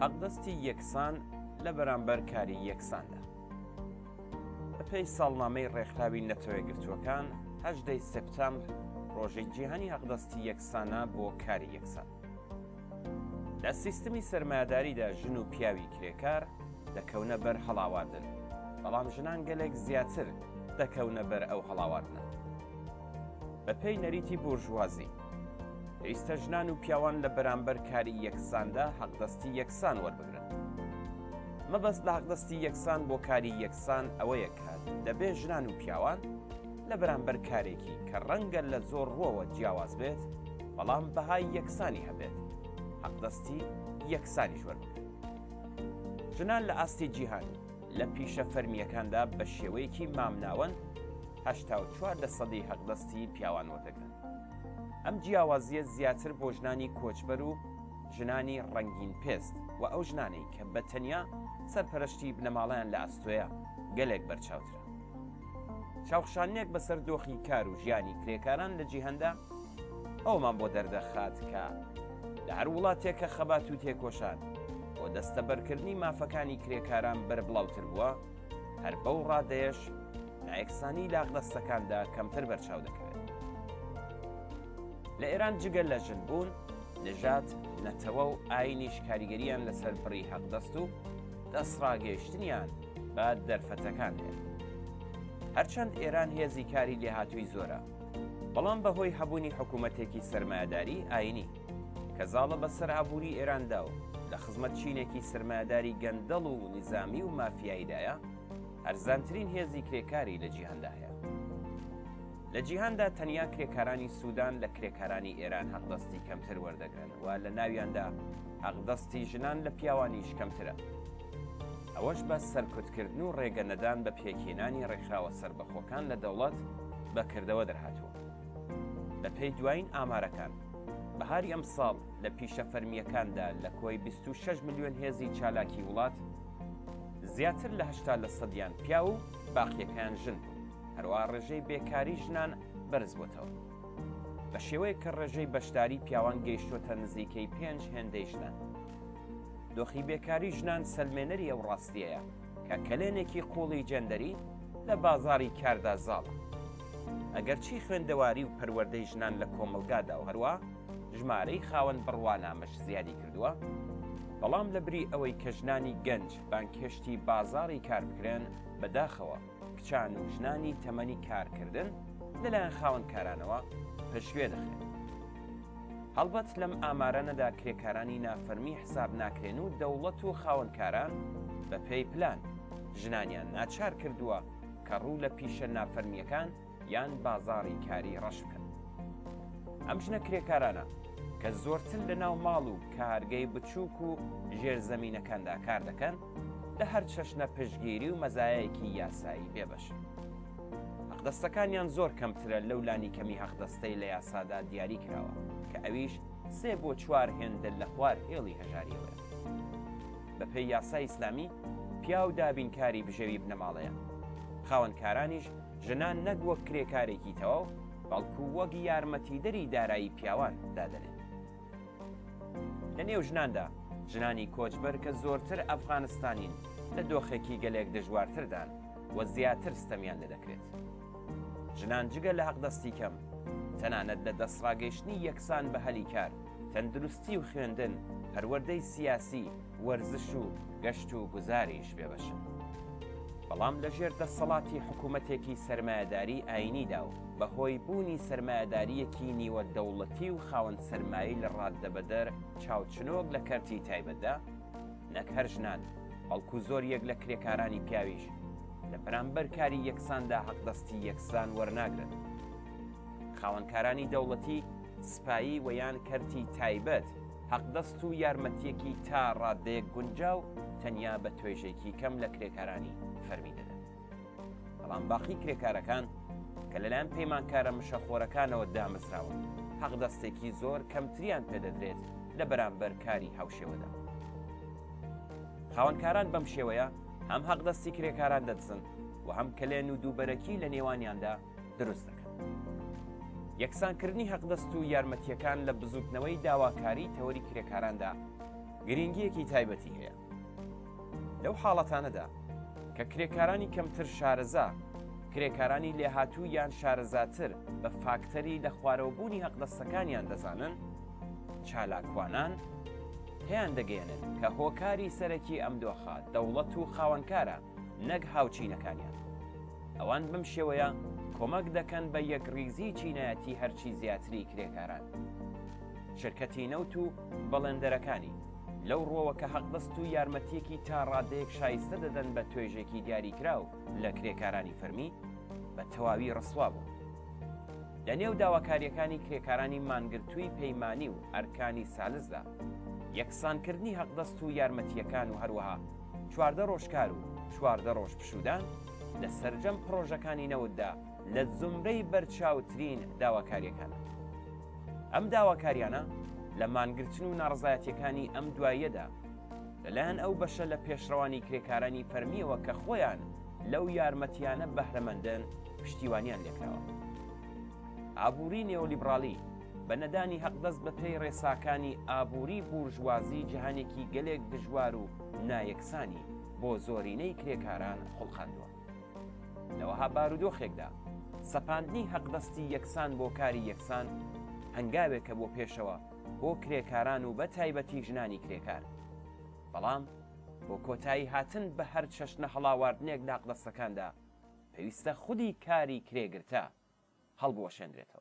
حەقدەستی یەکسان لە بەرامبەر کاری یەکساندا. بەپێی ساڵنامەی ڕێکخراوی نەتەوەیەکگرتووەکان، هەژدەی سێپتەمبر ڕۆژی جیهانی حەقدەستی یەکسانە بۆ کاری یەکسان. لە سیستمی سەرمایەداریدا ژن و پیاوی کرێکار دەکەونە بەر هەڵاواردن، بەڵام ژنان گەلێک زیاتر دەکەونە بەر ئەو هەڵاواردنە. بەپێی نەریتی بورژوازی، پێویستە ژنان و پیاوان لە بەرامبەر کاری یەکساندا حەقدەستی یەکسان وەربگرن. مەبەست لە حەقدەستی یەکسان بۆ کاری یەکسان ئەوەیە کە دەبێ ژنان و پیاوان لە بەرامبەر کارێکی کە ڕەنگە لە زۆر ڕووەوە جیاواز بێت، بەڵام بەهای یەکسانی هەبێت، حەقدەستی یەکسانیش وەربگرن. ژنان لە ئاستی جیهان و لە پیشە فەرمییەکاندا بە شێوەیەکی مامناوەند 84 لەسەدی حەقدەستی پیاوان وەردەگرن. ئەم جیاوازییە زیاتر بۆ ژنانی کۆچبەر و ژنانی ڕەنگین پێست و ئەو ژنانەی کە بە تەنیا سەرپەرشتی بنەماڵەیان لە ئەستۆیە گەلێک بەرچاوترە. چاوخشاندنێک بەسەر دۆخی کار و ژیانی کرێکاران لە جیهاندا ئەوەمان بۆ دەردەخات کە لە هەر وڵاتێک کە خەبات و تێکۆشان بۆ دەستەبەرکردنی مافەکانی کرێکاران بەربڵاوتر بووە، هەر بەو ڕادەیەش نایەکسانی لاقدەستەکاندا کەمتر بەرچاو دەکەوێت. لە ئێران جگە لە ژن بوون، نەژاد، نەتەوە و ئایینیش کاریگەرییان لەسەر بڕی حەقدەست و دەستڕاگەیشتنیان بە دەرفەتەکان هەیە. هەرچەند ئێران هێزی کاری لێهاتووی زۆرە، بەڵام بەهۆی هەبوونی حکوومەتێکی سەرمایەداری ئایینی کە زاڵە بەسەر ئابووری ئێراندا و لە خزمەت چینێکی سەرمایەداری گەندەڵ و نیزامی و مافیاییدایە، هەرزانترین هێزی کرێکاری لە جیهاندا هەیە. لە جیهاندا تەنیا کرێکارانی سوودان لە کرێکارانی ئێران حەقدەستی کەمتر وەردەگرن و لە ناویاندا حەقدەستی ژنان لە پیاوانیش کەمترە. ئەوەش بە سەرکوتکردن و ڕێگە نەدان بە پێکهێنانی ڕێکخراوە سەربەخۆکان لە دەوڵەت بە کردەوە دەرهاتووە. بەپێی دوایین ئامارەکان، بەهاری ئەمساڵ لە پیشە فەرمییەکاندا لە کۆی 26 ملیۆن هێزی چالاکی وڵات، زیاتر لە 80 لە سەدیان پیاو و باقییەکەیان ژن بوون. هەروەها ڕێژەی بێکاری ژنان بەرزبووەتەوە. بە شێوەیەک کە ڕێژەی بەشداری پیاوان گەیشتووەتە نزیکەی پێنج هێندەی ژنان. دۆخی بێکاری ژنان سەلمێنەری ئەو ڕاستییەیە کە کەلێنێکی قووڵی جێندەری لە بازاڕی کاردا زاڵە. ئەگەرچی خوێندەواری و پەروەردەی ژنان لە کۆمەڵگادا و هەروا ژمارەی خاوەن بڕوانامەش زیادی کردووە، بەڵام لەبری ئەوەی کە ژنانی گەنج بانگهێشتی بازاڕی کار بکرێن، بەداخەوە کچان و ژنانی تەمەنی کارکردن لەلایەن خاوەنکارانەوە پشتگوێ دەخرێن. هەڵبەت لەم ئامارانەدا کرێکارانی نافەرمی حساب ناکرێن و دەوڵەت و خاوەنکاران بە پێی پلان ژنانیان ناچار کردووە کە ڕوو لە پیشە نافەرمییەکان یان بازاڕی کاری ڕەش بکەن. ئەم ژنە کرێکارانە کە زۆرتر لە ناو ماڵ و کارگەی بچووک و ژێرزەمینەکاندا کار دەکەن، لە هەر چەشنە پشتگیری و مەزایایەکی یاسایی بێبەشن. حەقدەستەکانیان زۆر کەمترە لەو لانیکەمی حەقدەستەی لە یاسادا دیاری کراوە کە ئەویش سێ بۆ چوار هێندە لە خوار هێڵی هەژارییەوەیە. بەپێی یاسای ئیسلامی پیاو دابینکاری بژێوی بنەماڵەیە. خاوەنکارانیش ژنان نەک وەک کرێکارێکی تەواو بەڵکو وەک یارمەتیدەری دارایی پیاوان دادەنێن. لە نێو ژناندا ژنانی کۆچبەر کە زۆرتر ئەفغانستانین لە دۆخێکی گەلێک دژوارتردان و زیاتر ستەمیان لێ دەکرێت. ژنان جگە لە حەقدەستی کەم، تەنانەت لە دەستڕاگەیشتنی یەکسان بە هەلی کار، تەندروستی و خوێندن، پەروەردەی سیاسی، وەرزش و گەشت و گوزاریش بێبەشن. بەڵام لە ژێر دەسەڵاتی حکوومەتێکی سەرمایەداری ئایینیدا و بە هۆی بوونی سەرمایەدارییەکی نیوە دەوڵەتی و خاوەن سەرمایەی لە ڕاددەبەدەر چاوچنۆک لە کەرتی تایبەتدا، نەک هەر ژنان، بەڵکو زۆر یەک لە کرێکارانی پیاویش لە بەرامبەر کاری یەکساندا حەقدەستی یەکسان وەرناگرن. خاوەنکارانی دەوڵەتی، سپایی و یان کەرتی تایبەت حەقدەست و یارمەتییەکی تا ڕاددەیەک گونجاو تەنیا بە توێژێکی کەم لە کرێکارانی فەرمی دەدەن. بەڵام باقی کرێکارەکان کە لەلایەن پەیمانکارە مشەخۆرەکانەوە دامەزراون، حەقدەستێکی زۆر کەمتریان پێدەدرێت لە بەرامبەر کاری هاوشێوەدا. خاوەنکاران بەم شێوەیە هەم حەقدەستی کرێکاران دەدزن و هەم کەلێن و دووبەرەکی لە نێوانیاندا دروست دەکەن. یەکسانکردنی حەقدەست و یارمەتییەکان لە بزووتنەوەی داواکاریی تەوەری کرێکاراندا. گرینگییەکی تایبەتی هەیە. لەو حاڵەتانەدا کە کرێکارانی کەمتر شارەزا، کرێکارانی لێهاتوو یان شارەزاتر بە فاکتەری لەخوارەوەبوونی هەقدەستەکانیان دەزانن، چالاکوانان تێیان دەگەیەنن کە هۆکاری سەرەکی ئەم دۆخە دەوڵەت و خاوەنکارە نەک هاوچینەکانیان. ئەوان بەم شێوەیە کۆمەک دەکەن بە یەکڕیزیی چینایەتی هەرچی زیاتری کرێکاران. شرکەتی نەوت و بەڵێندەرەکانی، لەو ڕووەوە کە حەقدەست و یارمەتییەکی تا ڕادەیەک شایستە دەدەن بە توێژێکی دیاریکراو لە کرێکارانی فەرمی، بە تەواوی ڕسوا بوون. لە نێو داواکارییەکانی کرێکارانی مانگرتووی پەیمانی و ئەرکانی سالسدا، یەکسانکردنی حەقدەست و یارمەتییەکان و هەروەها 14 ڕۆژ کار و 14 ڕۆژ پشوودان لە سەرجەم پڕۆژەکانی نەوتدا لە زومرەی بەرچاوترین داواکارییەکانە. ئەم داواکاریانە لە مانگرتن و ناڕەزایەتیەکانی ئەم دواییەدا لەلایەن ئەو بەشە لە پێشڕەوانی کرێکارانی فەرمییەوە کە خۆیان لەو یارمەتیانە بەهرەمەندن پشتیوانیان لێکراوە. ئابووری نێۆلیبڕاڵی بە نەدانی هەقدەست بە پێی ڕێساکانی ئابووری بورژوازی جیهانێکی گەلێک دژوار و نایەکسانی بۆ زۆرینەی کرێکاران خوڵقاندووە. لە وەها بارودۆخێکدا سەپاندنی هەقدەستی یەکسان بۆ کاری یەکسان هەنگاوێکە بۆ پێشەوە بۆ کرێکاران و بە تایبەتی ژنانی کرێکار. بەڵام بۆ کۆتایی هاتن بە هەر چەشنە هەڵاواردنێک لە هەقدەستەکاندا پێویستە خودی کاری کرێگرتە هەڵبوەشێنرێتەوە.